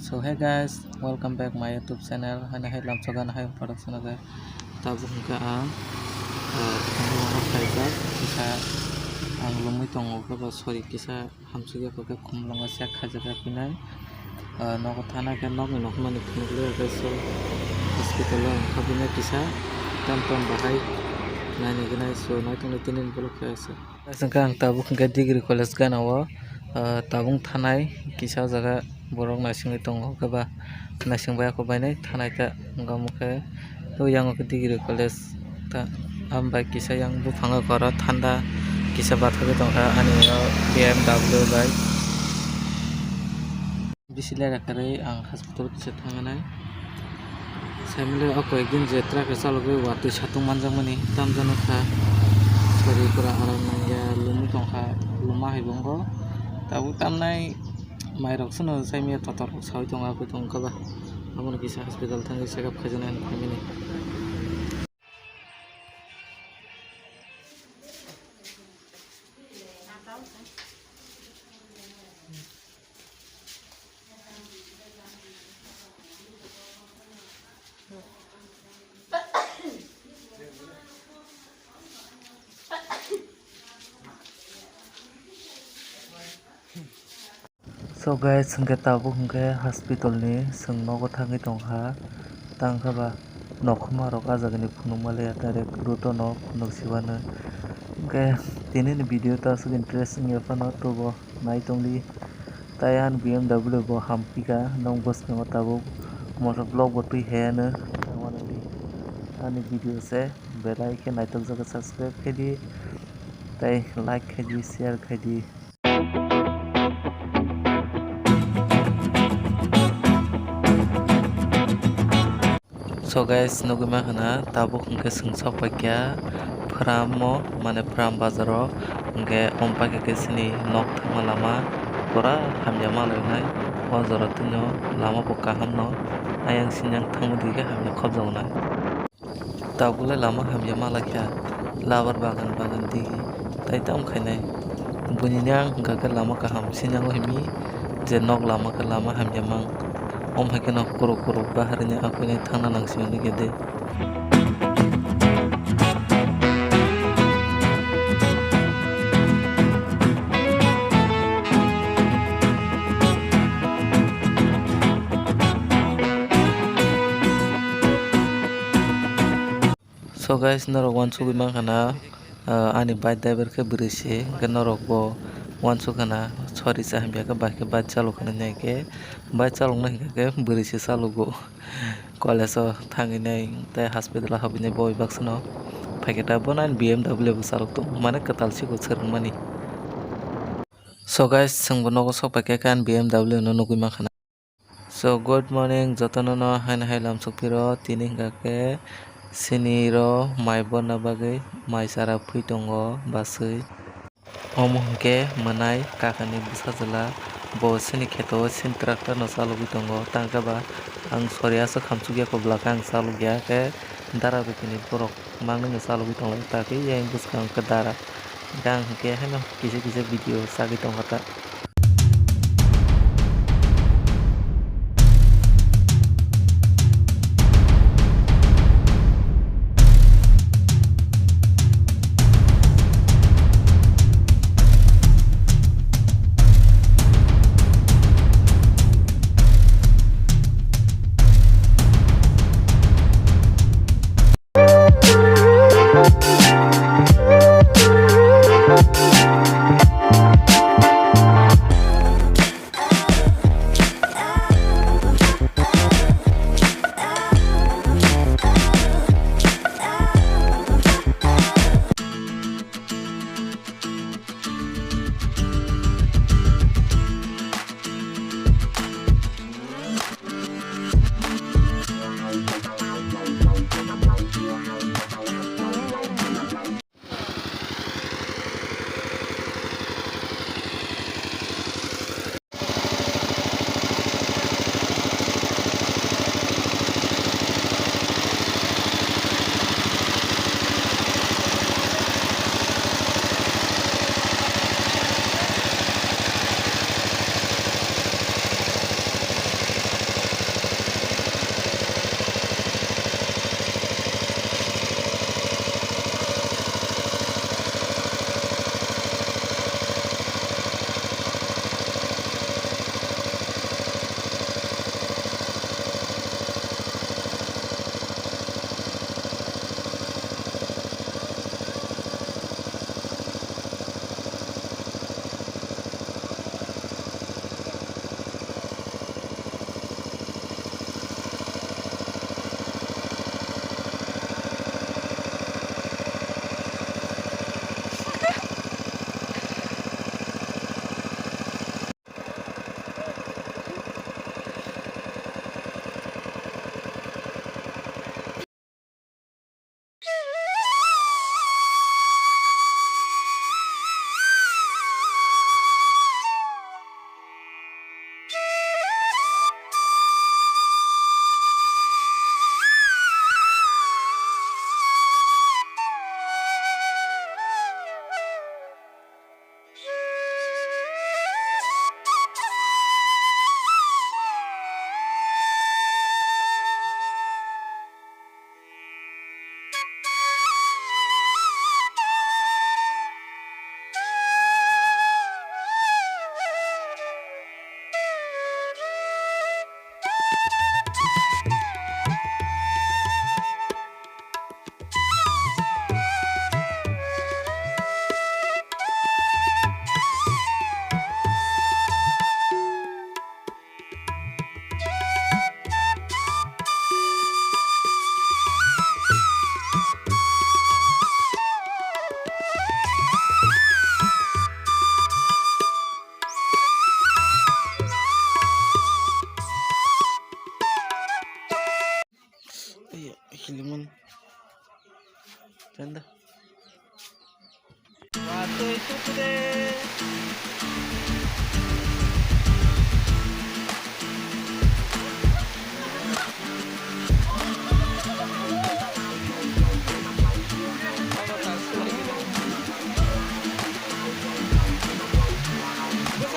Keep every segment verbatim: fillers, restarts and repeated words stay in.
So hey guys, welcome back my YouTube channel. Haino hai lamsogan hai production o tabuk hwnkhe ang, ah, khumlwng khaijak kisa ang lumui tongo khe ba sorry kisa hamsukya khe khumlwngo sek khaijak ya phinai. Ah, nogo thana khe nokni nokmani phunukliya khe so hospital o wngkha bini kisa tam tam bahai nainaignai so naitongni tini vlog khe asa. Hwnkhe ang tabuk hwnkhe degree college gana o, ah, tabuk thanai kisa o jaga borok naisingwi tongo khe ba naising bai ako bainai thanai ta wngkha omo khe o yang o khe degree college ta. Am bai kisa yang buphang o khe oro thanda kisa bathagwi tongkha ani o B M W bai. Bisi lera kwrwi ang hospital kisa thangnai. Saimile o koyekdin je truck chalogwi watwi satung manjakmani tamjano kha. Sorry pura aram nangya lumwi tongkha, luma hai bo wngo. Tabuk tamnai mairok sono saimaya totor rok sawi tongo, aboni tongkha ba. Abono kisa hospital thangwi check up khaijaknai hinwi phaimani. So guys, hwnkhe tabuk hwnkhe hospital ni chwng nogo thangwi tongkha, tangkha ba nokhorma rok ah jaga ni phunukma le direct road o no phunuk sibano. Hwnkhe tini ni video ta aswk interesting ya phano tubo nai tongdi. Tai ani B M W bo hampikha, nong bwskango tabuk motor block bo twi hayano. Ani video se belai khe naithok jagwi subscribe khaidi, tai like khaidi, share khaidi. So guys, nugwi mankha na tabuk hwnkhe chwng sok paikha Phramo, mane Phram bazaro, hwnkhe omo paikha khe chini nok thangma lama pura hamya ma lainai. O jora twino lama bo kaham no, ayang sinyang thangma digi khe hamya khobjago nai. Tabukle lama hamya ma laikha, labar bagan bagan digi tai tamo khainai. Buini ni ang hwnkha khe lama kaham sinango himi je nok lama khe lama hamya mang. Om hai kheno kuruk kuruk baharini akwini thangna nang simi nugya de. So guys, norok uansugwi mankha na, ah, ani bike driver khe bwrwi se, hwnkhe norok bo uansukha na, sorry cha hamya khe bai khe bike chalokha nai khe, bike chaloknai hwnkha khe bwrwi se chalogo. College o thangwi nai tei hospital o habwi nai boi baksa no phaikhe ta bono ani B M W bo chalok tongo, mane kwtal siko swrwngmani. So guys, chwng bo nogo sok paikha khe ani B M W no nugwi mankha na. So, good morning, jotono no haino hai lamsok phiro, tini hwnkha khe chini ro mai borna bagwi mai chara phui tongo baswi. Omo hwnkhe mwnai kakani bwsa chwla, bo chini kheto o chini tractor no chalogwi tongo, tangkhe ba ang sori aswk hamsukya kobla khe ang chalokya khe dara rwtini borok. Mangni no chalogwi tonglai, ta khe yang bwskang khe dara. Hwnkhe ang hwnkhe haino kisa kisa video chagwi tongkha ta.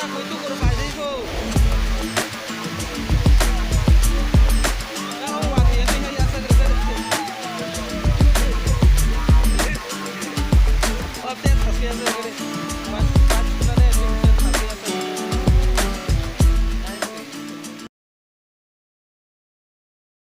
Koi tukur pai dei kho.